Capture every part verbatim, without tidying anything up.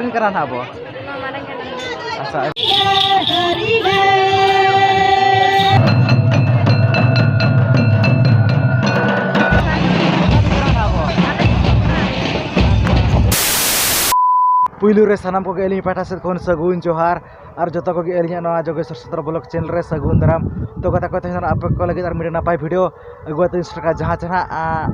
ᱠᱟᱱᱟ ᱱᱟᱦᱟᱜ ᱟᱵᱚ᱾ ᱟᱪᱪᱷᱟ᱾ ᱯᱩᱭᱞᱩ ᱨᱮ ᱥᱟᱱᱟᱢ ᱠᱚᱜᱮ ᱟᱹᱞᱤᱧ ᱯᱟᱦᱴᱟ ᱥᱮᱫ ᱠᱷᱚᱱ ᱥᱟᱹᱜᱩᱱ ᱡᱚᱦᱟᱨ᱾ ᱟᱨ ᱡᱚᱛᱚ ᱠᱚᱜᱮ ᱟᱹᱞᱤᱧᱟᱜ ᱱᱚᱣᱟ ᱡᱳᱜᱮᱥᱣᱚᱨ ᱥᱚᱛᱨᱚ ᱵᱞᱚᱜ ᱪᱮᱱᱮᱞ ᱨᱮ ᱥᱟᱹᱜᱩᱱ ᱫᱟᱨᱟᱢ᱾ ᱛᱚ ᱜᱟᱛᱮ ᱠᱚ, ᱛᱮᱦᱮᱧ ᱫᱚ ᱟᱯᱮ ᱠᱚ ᱞᱟᱹᱜᱤᱫ ᱟᱨ ᱢᱤᱫᱴᱮᱱ ᱱᱟᱯᱟᱭ ᱵᱷᱤᱰᱤᱭᱳ ᱟᱹᱜᱩ ᱠᱟᱛᱮ ᱤᱧ ᱥᱮᱴᱮᱨ ᱠᱟᱜᱼᱟ, ᱡᱟᱦᱟᱸ ᱪᱮ ᱱᱟᱦᱟᱜ, ᱟᱸ,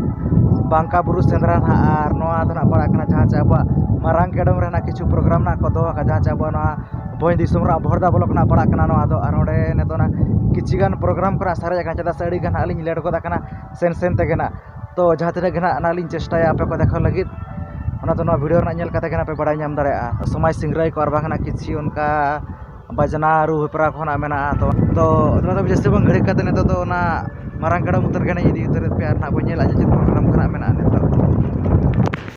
ᱵᱟᱝᱠᱟ ᱵᱩᱨᱩ ᱥᱮᱸᱫᱽᱨᱟ ᱱᱟᱦᱟᱜ, ᱟᱨ ᱱᱚᱣᱟ ᱫᱚ ᱱᱟᱦᱟᱜ ᱯᱟᱲᱟᱜ ᱠᱟᱱᱟ ᱡᱟᱦᱟᱸ ᱪᱮ ᱟᱵᱚᱣᱟᱜ ᱢᱟᱨᱟᱝ ᱠᱮᱰᱚᱢ ᱨᱮ ᱱᱟᱦᱟᱜ ᱠᱤᱪᱷᱩ ᱯᱨᱳᱜᱨᱟᱢ ᱱᱟᱦᱟᱜ ᱠᱚ ᱫᱚᱦᱚ ᱟᱠᱟᱫᱟ, ᱡᱟᱦᱟᱸ ᱪᱮ ᱟᱵᱚᱣᱟᱜ ᱱᱚᱣᱟ ᱵᱷᱚᱸᱡᱽ ᱫᱤᱥᱚᱢ ᱨᱮᱱᱟᱜ ᱵᱷᱚᱨᱫᱟ ᱵᱞᱚᱠ ᱱᱟᱦᱟᱜ ᱯᱟᱲᱟᱜ ᱠᱟᱱᱟ ᱱᱚᱣᱟ ᱫᱚ᱾ ᱟᱨ ᱱᱚᱰᱮ ᱱᱤᱛᱚᱜ ᱱᱟᱦᱟᱜ ᱠᱤᱪᱷᱤ ᱜᱟᱱ ᱯᱨᱳᱜᱨᱟᱢ ᱠᱚ ᱱᱟᱦᱟᱜ ᱥᱟᱨᱮᱡ ᱟᱠᱟᱱᱟ, ᱪᱮᱫᱟᱜ ᱥᱮ ᱟᱹᱰᱤ ᱜᱟᱱ ᱱᱟᱦᱟᱜ ᱞᱤᱧ ᱞᱮᱴ ᱜᱚᱫ ᱟᱠᱟᱱᱟ ᱥᱮᱱ ᱥᱮᱱ ᱛᱮᱜᱮ ᱱᱟᱦᱟᱜ᱾ ᱛᱚ ᱡᱟᱦᱟᱸ ᱛᱤᱱᱟᱹᱜ ᱜᱮ ᱱᱟᱦᱟᱜ ᱱᱟᱦᱟᱜ ᱞᱤᱧ ᱪᱮᱥᱴᱟᱭᱟ ᱟᱯᱮ ᱠᱚ ᱫᱮᱠᱷᱟᱣ ᱞᱟᱹᱜᱤᱫ, ᱚᱱᱟ ᱫᱚ ᱱᱚᱣᱟ ᱵᱷᱤᱰᱤᱭᱳ ᱨᱮᱱᱟᱜ ᱧᱮᱞ ᱠᱟᱛᱮ ᱜᱮ ᱱᱟᱦᱟᱜ ᱯᱮ ᱵᱟᱲᱟᱭ ᱧᱟᱢ ᱫᱟᱲᱮᱭᱟᱜᱼᱟ᱾ ᱥᱚᱢᱟᱡᱽ ᱥᱤᱝᱨᱟᱹᱭ ᱠᱚ ᱟᱨ ᱵᱟᱝ ᱱᱟᱦᱟᱜ ᱠᱤᱪᱷᱤ ᱚᱱᱠᱟ ᱵᱟᱡᱽᱱᱟ ᱨᱩ ᱦᱮᱯᱨᱟᱣ ᱠᱚ ᱱᱟᱦᱟᱜ ᱢᱮᱱᱟᱜᱼᱟ᱾ ᱛᱚ, ᱛᱚ ᱱᱚᱣᱟ ᱫᱚ ᱡᱟᱹᱥᱛᱤ ᱵᱟᱝ ᱜᱷᱟᱹᱲᱤᱡ ᱠᱟᱛᱮ ᱱᱤᱛᱚᱜ ᱫᱚ ᱚᱱᱟ ᱢᱟᱨᱟᱝ ᱠᱟᱰᱟ ᱩᱛᱟᱹᱨ ᱜᱮ ᱱᱟᱦᱟᱜ ᱤᱫᱤ ᱩᱛᱟᱹᱨᱮᱫ ᱯᱮᱭᱟ ᱟᱨ ᱱᱟᱦᱟᱜ ᱵᱚᱱ ᱧᱮᱞᱟ ᱡᱮ ᱪᱮᱫ ᱯᱨᱳᱜᱨᱟᱢ ᱠᱚ ᱱᱟᱦᱟᱜ ᱢᱮᱱᱟᱜᱼᱟ ᱱᱤᱛᱚᱜ᱾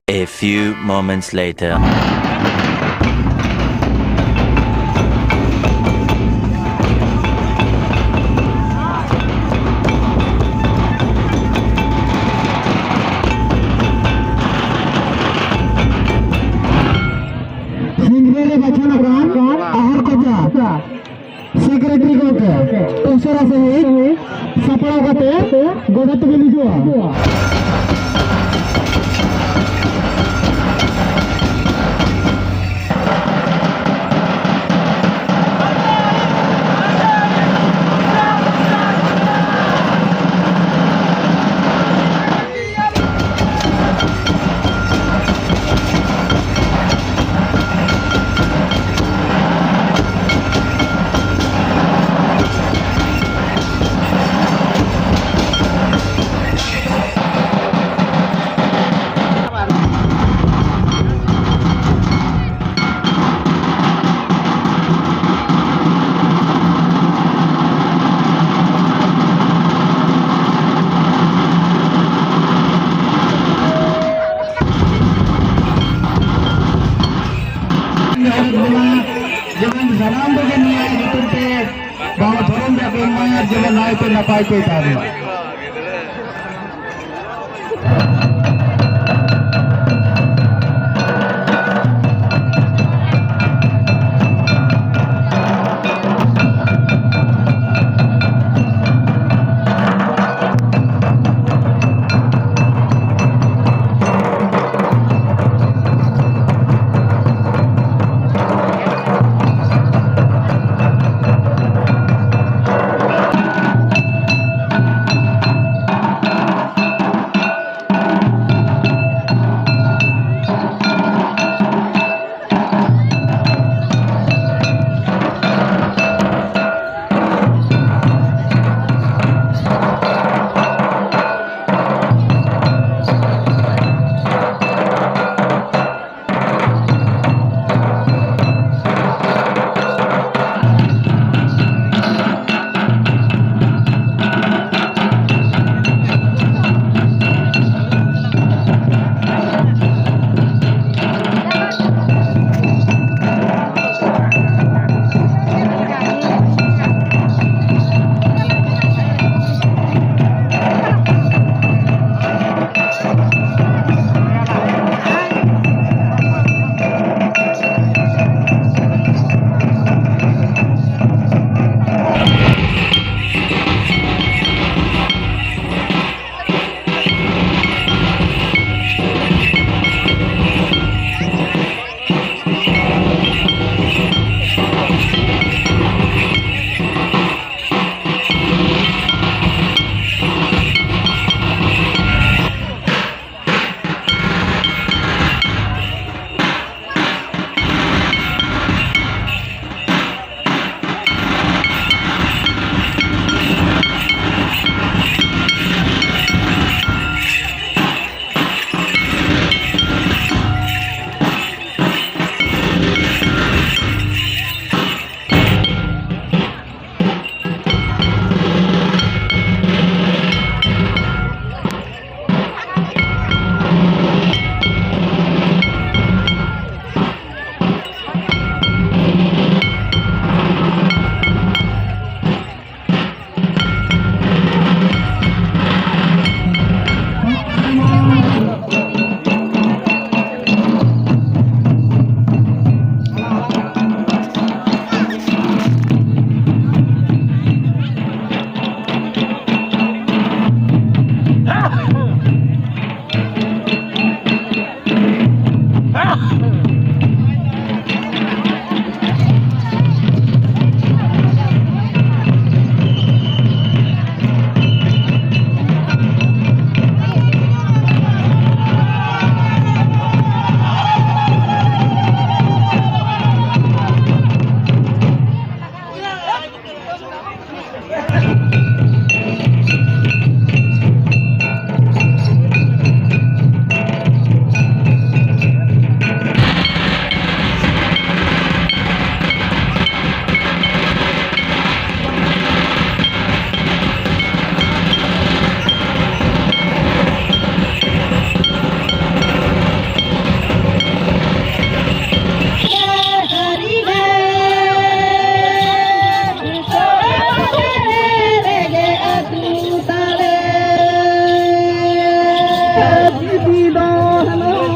A few moments later. ᱥᱤᱝᱨᱟᱹᱭ ᱨᱮ ᱵᱟᱪᱷᱚᱱ ᱟᱠᱟᱱ ᱟᱦᱟᱨ ᱠᱚᱪᱟ ᱥᱮᱠᱨᱮᱴᱟᱨᱤ ᱜᱚᱢᱠᱮ ᱩᱥᱟᱹᱨᱟ ᱥᱟᱺᱦᱤᱡ ᱥᱟᱯᱲᱟᱣ ᱠᱟᱛᱮ ᱜᱚᱰᱟ ᱛᱮᱵᱤᱱ ᱦᱤᱡᱩᱜᱼᱟ᱾ ᱡᱮᱢᱚᱱ ᱥᱟᱱᱟᱢ ᱠᱚᱜᱮ ᱱᱤᱭᱟᱹ ᱧᱩᱛᱩᱢ ᱛᱮ ᱵᱟᱵᱟ ᱫᱷᱚᱨᱚᱢ ᱨᱮᱭᱟᱜ ᱵᱚᱱ ᱢᱟᱭᱟ, ᱡᱮᱢᱚᱱ ᱱᱟᱭᱛᱮ ᱱᱟᱯᱟᱭ ᱛᱮ ᱛᱟᱦᱮᱱ ᱢᱟ᱾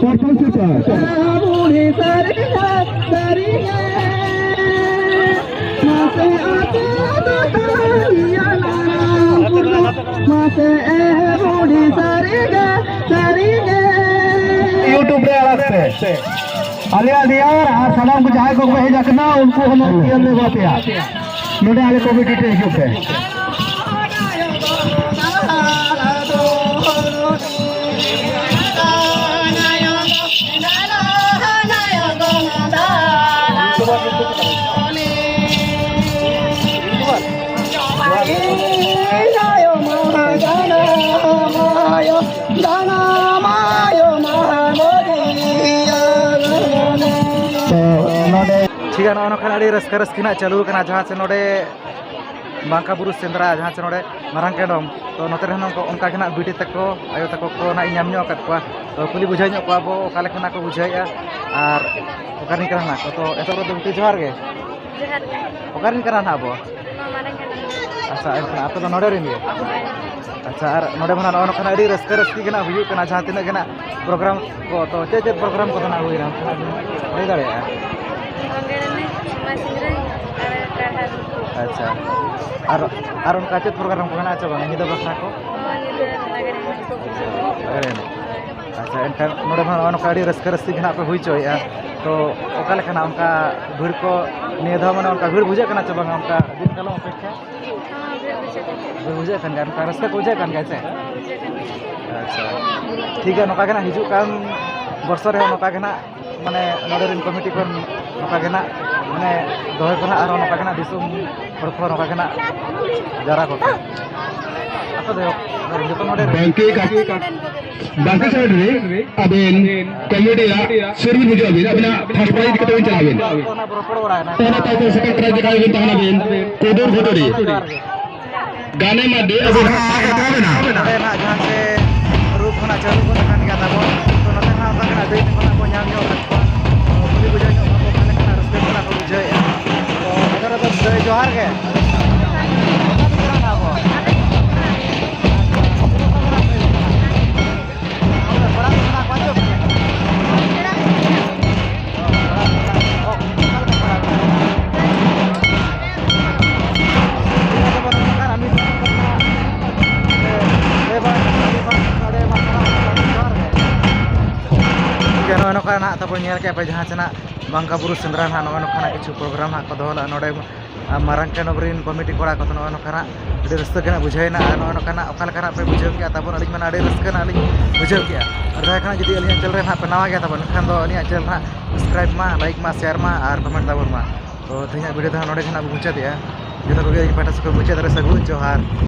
ᱯᱨᱚᱛᱷᱚᱢ ᱥᱤᱯᱟᱹᱦᱤ᱾ ᱢᱟᱥᱮ ᱟᱛᱳ ᱫᱚ ᱛᱟᱦᱮᱸᱭᱟ ᱱᱟᱨᱟᱭᱚᱱᱯᱩᱨ ᱫᱚ, ᱢᱟᱥᱮ ᱮ ᱵᱩᱰᱷᱤ ᱥᱟᱹᱨᱤᱜᱮ, ᱥᱟᱹᱨᱤᱜᱮ᱾ YouTube ᱨᱮ ᱟᱲᱟᱜ ᱯᱮ᱾ ᱟᱞᱮᱭᱟᱜ ᱰᱤᱭᱟᱨ ᱟᱨ ᱥᱟᱱᱟᱢ ᱠᱚ ᱡᱟᱦᱟᱸᱭ ᱠᱚᱠᱚ ᱦᱮᱡ ᱟᱠᱟᱱᱟ, ᱩᱱᱠᱩ ᱦᱚᱸ ᱧᱮᱞ ᱞᱮ ᱮᱢᱟ ᱯᱮᱭᱟ᱾ ᱱᱚᱰᱮ ᱟᱞᱮ ᱠᱚᱢᱤᱴᱤ ᱴᱷᱮᱱ ᱦᱤᱡᱩᱜ ᱯᱮ᱾ ᱛᱚ, ᱱᱚᱰᱮ ᱴᱷᱤᱠ ᱜᱮᱭᱟ, ᱱᱚᱜᱼᱚ ᱱᱚᱝᱠᱟᱱ ᱟᱹᱰᱤ ᱨᱟᱹᱥᱠᱟᱹ ᱨᱟᱹᱥᱠᱤ ᱨᱮᱱᱟᱜ ᱪᱟᱹᱞᱩ ᱟᱠᱟᱱᱟ, ᱡᱟᱦᱟᱸ ᱪᱮ ᱱᱚᱰᱮ ᱵᱟᱝᱠᱟ ᱵᱩᱨᱩ ᱥᱮᱸᱫᱽᱨᱟ, ᱡᱟᱦᱟᱸ ᱪᱮ ᱱᱚᱰᱮ ᱢᱟᱨᱟᱝ ᱠᱮᱰᱚᱢ, ᱛᱚ ᱱᱚᱛᱮ ᱨᱮᱦᱚᱸ ᱱᱚᱝᱠᱟ, ᱚᱱᱠᱟ ᱜᱮ ᱱᱟᱜ ᱵᱤᱴᱤ ᱛᱟᱠᱚ, ᱟᱭᱳ ᱛᱟᱠᱚ ᱠᱚ ᱱᱟᱜ ᱤᱧ ᱧᱟᱢ ᱧᱚᱜ ᱟᱠᱟᱫ ᱠᱚᱣᱟ᱾ ᱛᱚ ᱠᱩᱞᱤ ᱵᱩᱡᱷᱟᱹᱣ ᱧᱚᱜ ᱠᱚᱣᱟ ᱵᱚ, ᱚᱠᱟ ᱞᱮᱠᱟ ᱱᱟᱜ ᱠᱚ ᱵᱩᱡᱷᱟᱹᱣᱮᱫᱼᱟ᱾ ᱟᱨ ᱚᱠᱟᱨᱮᱱ ᱠᱟᱱᱟ ᱱᱟᱜ ᱠᱚ? ᱛᱚ ᱮᱛᱚᱦᱚᱵ ᱨᱮᱫᱚ ᱵᱤᱴᱤ, ᱡᱚᱦᱟᱨ ᱜᱮ᱾ ᱡᱚᱦᱟᱨ ᱜᱮ᱾ ᱚᱠᱟᱨᱮᱱ ᱠᱟᱱᱟ ᱱᱟᱜ ᱟᱵᱚ? ᱱᱚᱣᱟ ᱢᱟᱨᱟᱝ ᱠᱮᱰᱚᱢ᱾ ᱟᱪᱪᱷᱟ, ᱮᱱᱠᱷᱟᱱ ᱟᱯᱮ ᱫᱚ ᱱᱚᱰᱮ ᱨᱮᱱ ᱜᱮ? ᱦᱳᱭ᱾ ᱟᱪᱪᱷᱟ, ᱟᱨ ᱱᱚᱰᱮ ᱢᱟ ᱱᱟᱜ ᱱᱚᱜᱼᱚ ᱱᱚᱝᱠᱟᱱᱟᱜ ᱟᱹᱰᱤ ᱨᱟᱹᱥᱠᱟᱹ ᱨᱟᱹᱥᱠᱤ ᱜᱮ ᱱᱟᱜ ᱦᱩᱭᱩᱜ ᱠᱟᱱᱟ, ᱡᱟᱦᱟᱸ ᱛᱤᱱᱟᱹᱜ ᱜᱮ ᱱᱟᱜ ᱯᱨᱳᱜᱨᱟᱢ ᱠᱚ, ᱛᱚ ᱪᱮᱫ ᱪᱮᱫ ᱯᱨᱳᱜᱨᱟᱢ ᱠᱚᱫᱚ ᱱᱟᱜ ᱦᱩᱭᱱᱟ, ᱚᱱᱠᱟᱱᱟᱜ ᱵᱤᱱ ᱞᱟᱹᱭ ᱫᱟᱲᱮᱭᱟᱜᱼᱟ? ᱵᱚᱱᱫᱮᱲ ᱮᱱᱮᱡ, ᱥᱚᱢᱟᱡᱽ ᱥᱤᱝᱨᱟᱹᱭ ᱟᱨ ᱠᱟᱨᱦᱟ ᱨᱩ᱾ ᱟᱪᱪᱷᱟ, ᱟᱨ, ᱟᱨ ᱚᱱᱠᱟ ᱪᱮᱫ ᱯᱨᱳᱜᱨᱟᱢ ᱠᱚ ᱢᱮᱱᱟᱜᱼᱟ ᱪᱮ ᱵᱟᱝ, ᱧᱤᱫᱟᱹ ᱵᱟᱠᱷᱨᱟ ᱠᱚ? ᱦᱚᱸ, ᱧᱤᱫᱟᱹ ᱞᱟᱜᱽᱲᱮ ᱮᱱᱮᱡ᱾ ᱞᱟᱜᱽᱲᱮ ᱮᱱᱮᱡ᱾ ᱟᱪᱪᱷᱟ, ᱮᱱᱠᱷᱟᱱ ᱱᱚᱰᱮ ᱢᱟ ᱱᱚᱜᱼᱚ ᱱᱚᱝᱠᱟ ᱟᱹᱰᱤ ᱨᱟᱹᱥᱠᱟᱹ ᱨᱟᱹᱥᱠᱤ ᱜᱮ ᱱᱟᱜ ᱯᱮ ᱦᱩᱭ ᱦᱚᱪᱚᱭᱮᱫᱼᱟ, ᱛᱚ ᱚᱠᱟ ᱞᱮᱠᱟᱱᱟᱜ ᱚᱱᱠᱟ ᱵᱷᱤᱲ ᱠᱚ ᱱᱤᱭᱟᱹ ᱫᱷᱟᱣ, ᱢᱟᱱᱮ ᱚᱱᱠᱟ ᱵᱷᱤᱲ ᱵᱩᱡᱷᱟᱹᱜ ᱠᱟᱱᱟ ᱪᱮ ᱵᱟᱝᱟ ᱚᱱᱠᱟ ᱫᱤᱱ ᱠᱟᱞᱚᱢ ᱚᱯᱮᱠᱠᱷᱟ? ᱦᱚᱸ, ᱵᱷᱤᱲ ᱵᱩᱡᱷᱟᱹᱜ ᱠᱟᱱ ᱜᱮᱭᱟ᱾ ᱵᱷᱤᱲ ᱵᱩᱡᱷᱟᱹᱜ ᱠᱟᱱ ᱜᱮᱭᱟ, ᱚᱱᱠᱟ ᱨᱟᱹᱥᱠᱟᱹ ᱠᱚ ᱵᱩᱡᱷᱟᱹᱜ ᱠᱟᱱ ᱜᱮᱭᱟ ᱥᱮ? ᱦᱚᱸ, ᱵᱩᱡᱷᱟᱹᱜ ᱠᱟᱱ ᱜᱮᱭᱟ᱾ ᱟᱪᱪᱷᱟ, ᱴᱷᱤᱠ ᱜᱮᱭᱟ, ᱱᱚᱝᱠᱟ ᱜᱮ ᱱᱟᱜ ᱦᱤᱡᱩᱜ ᱠᱟᱱ ᱵᱚᱨᱥᱚ ᱨᱮᱦᱚᱸ ᱱᱚᱝᱠᱟ ᱜᱮ ᱱᱟᱜ, ᱢᱟᱱᱮ, ᱱᱚᱰᱮ ᱨᱮᱱ ᱠᱚᱢᱤᱴᱤ ᱠᱷᱚᱱ ᱱᱚᱝᱠᱟ ᱜᱮ ᱱᱟᱜ ᱫᱚᱦᱚᱭ ᱠᱚ ᱱᱟᱜ ᱟᱨᱦᱚᱸ ᱱᱚᱝᱠᱟ ᱜᱮ ᱱᱟᱜ ᱫᱤᱥᱚᱢ ᱦᱚᱲ ᱠᱚ ᱱᱚᱝᱠᱟ ᱜᱮ ᱱᱟᱜ ᱡᱟᱣᱨᱟ ᱠᱚ ᱯᱮ᱾ ᱟᱯᱮ ᱫᱚ ᱡᱚᱛᱚ ᱱᱚᱰᱮ ᱵᱟᱝᱠᱤ ᱠᱟ-, ᱵᱟᱝᱠᱤ side ᱨᱮ ᱟᱵᱮᱱ comedy ᱭᱟᱜ ᱥᱩᱨ ᱵᱤᱱ ᱦᱤᱡᱩᱜ ᱟᱵᱤᱱ, ᱟᱵᱤᱱᱟᱜ first prize ᱠᱟᱛᱮ ᱵᱤᱱ ᱪᱟᱞᱟᱜ ᱟᱵᱤᱱ᱾ ᱚᱱᱟ ᱵᱚ ᱨᱚᱯᱚᱲ ᱵᱟᱲᱟᱭᱟ ᱱᱟᱜ᱾ ᱛᱟᱦᱚᱞᱮ ᱛᱟᱭᱚᱢ second prize ᱡᱟᱭᱜᱟ ᱨᱮᱵᱤᱱ ᱛᱟᱦᱮᱱᱟ ᱵᱤᱱ, ᱠᱩᱰᱩᱨ ᱠᱩᱰᱩᱨᱤ᱾ ᱡᱚᱦᱟᱨ ᱜᱮ᱾ ᱜᱟᱱᱮ ᱢᱟᱨᱰᱤ ᱟᱵᱚ ᱱᱟᱦᱟᱜ ᱥᱟᱭ ᱴᱟᱠᱟ ᱢᱮᱱᱟᱜᱼᱟ᱾ ᱱᱚᱰᱮ ᱱᱟᱦᱟᱜ ᱡᱟᱦᱟᱸ ᱪᱮ ᱨᱩ ᱠᱷᱚᱱᱟᱜ ᱪᱟᱹᱞᱩ ᱜᱚᱫ ᱟᱠᱟᱱ ᱜᱮᱭᱟ ᱛᱟᱵᱚᱱ, ᱛᱚ ᱱᱚᱛᱮ ᱱᱟᱦᱟᱜ ᱚᱱᱠᱟ ᱜᱮ ᱱᱟᱦᱟᱜ ᱫᱟᱹᱭ ᱛᱟᱠᱚ ᱱᱟᱦᱟᱜ ᱵᱚᱱ ᱧᱟᱢ ᱧᱚᱜ ᱟᱠᱟᱫ ᱠᱚᱣᱟ᱾ ᱛᱚ ᱠᱩᱞᱤ ᱵᱩᱡᱷᱟᱹᱣ ᱧᱚᱜ ᱠᱚᱣᱟ ᱵᱚᱱ, ᱚᱠᱟ ᱞᱮᱠᱟᱱᱟᱜ ᱨᱟᱹᱥᱠᱟᱹ ᱠᱚ ᱱᱟᱦᱟᱜ ᱠᱚ ᱵᱩᱡᱷᱟᱹᱣᱮᱫᱼᱟ᱾ ᱛᱚ ᱱᱚᱛᱮ ᱨᱮᱫᱚ ᱫᱟᱹᱭ ᱡᱚᱦᱟᱨ ᱜᱮ᱾ ᱚᱠᱟ ᱫᱤᱥᱚᱢ ᱨᱮᱱ ᱠᱟᱱᱟ ᱵᱚᱱ? ᱱᱚᱜᱼᱚᱭ ᱱᱚᱝᱠᱟ ᱱᱟᱦᱟᱜ ᱛᱟᱵᱚᱱ ᱧᱮᱞ ᱠᱮᱫ ᱯᱮ, ᱡᱟᱦᱟᱸ ᱪᱮ ᱱᱟᱜ ᱵᱟᱝᱠᱟ ᱵᱩᱨᱩ ᱥᱮᱸᱫᱽᱨᱟ ᱱᱟᱦᱟᱜ ᱱᱚᱜᱼᱚᱭ ᱱᱚᱝᱠᱟᱱᱟᱜ ᱠᱤᱪᱷᱩ program ᱦᱟᱸᱜ ᱠᱚ ᱫᱚᱦᱚ ᱞᱮᱫᱼᱟ ᱱᱚᱰᱮ᱾ ᱟᱨ ᱢᱟᱨᱟᱝ ᱠᱮᱱ ᱚᱵᱷᱨᱤᱱ ᱠᱚᱢᱤᱴᱤ ᱠᱚᱲᱟ ᱠᱚ ᱱᱚᱜᱼᱚᱭ ᱱᱚᱝᱠᱟᱱᱟᱜ ᱟᱹᱰᱤ ᱨᱟᱹᱥᱠᱟᱹ ᱜᱮ ᱱᱟᱜ ᱵᱩᱡᱷᱟᱹᱣᱮᱱᱟ᱾ ᱟᱨ ᱱᱚᱜᱼᱚᱭ ᱱᱚᱝᱠᱟᱱᱟᱜ ᱚᱠᱟ ᱞᱮᱠᱟᱱᱟᱜ ᱯᱮ ᱵᱩᱡᱷᱟᱹᱣ ᱠᱮᱜᱼᱟ ᱛᱟᱵᱚᱱ, ᱟᱹᱞᱤᱧ ᱢᱟ ᱱᱟᱜ ᱟᱹᱰᱤ ᱨᱟᱹᱥᱠᱟᱹ ᱱᱟᱜ ᱞᱤᱧ ᱵᱩᱡᱷᱟᱹᱣ ᱠᱮᱜᱼᱟ᱾ ᱟᱨ ᱡᱟᱦᱟᱸᱭ ᱠᱷᱚᱱᱟᱜ ᱡᱩᱫᱤ ᱟᱹᱞᱤᱧᱟᱜ channel ᱨᱮ ᱱᱟᱜ ᱯᱮ ᱱᱟᱣᱟ ᱜᱮᱭᱟ ᱛᱟᱵᱚᱱ, ᱮᱱᱠᱷᱟᱱ ᱫᱚ ᱟᱹᱞᱤᱧᱟᱜ channel ᱱᱟᱜ subscribe ᱢᱟ, like ᱢᱟ, share ᱢᱟ ᱟᱨ comment ᱛᱟᱵᱚᱱ ᱢᱟ᱾ ᱛᱚ ᱛᱮᱦᱮᱧᱟᱜ video ᱫᱚ ᱱᱟᱜ ᱱᱚᱰᱮ ᱜᱮ ᱱᱟᱜ ᱵᱚᱱ ᱢᱩᱪᱟᱹᱫᱮᱜᱼᱟ᱾ ᱡᱚᱛᱚ ᱠᱚᱜᱮ ᱤᱧ ᱯᱟᱦᱴᱟ ᱥᱮᱫ ᱠᱷᱚᱱ ᱢᱩᱪᱟᱹᱫ ᱨᱮ ᱥᱟᱹᱜᱩᱱ ᱡᱚᱦᱟᱨ᱾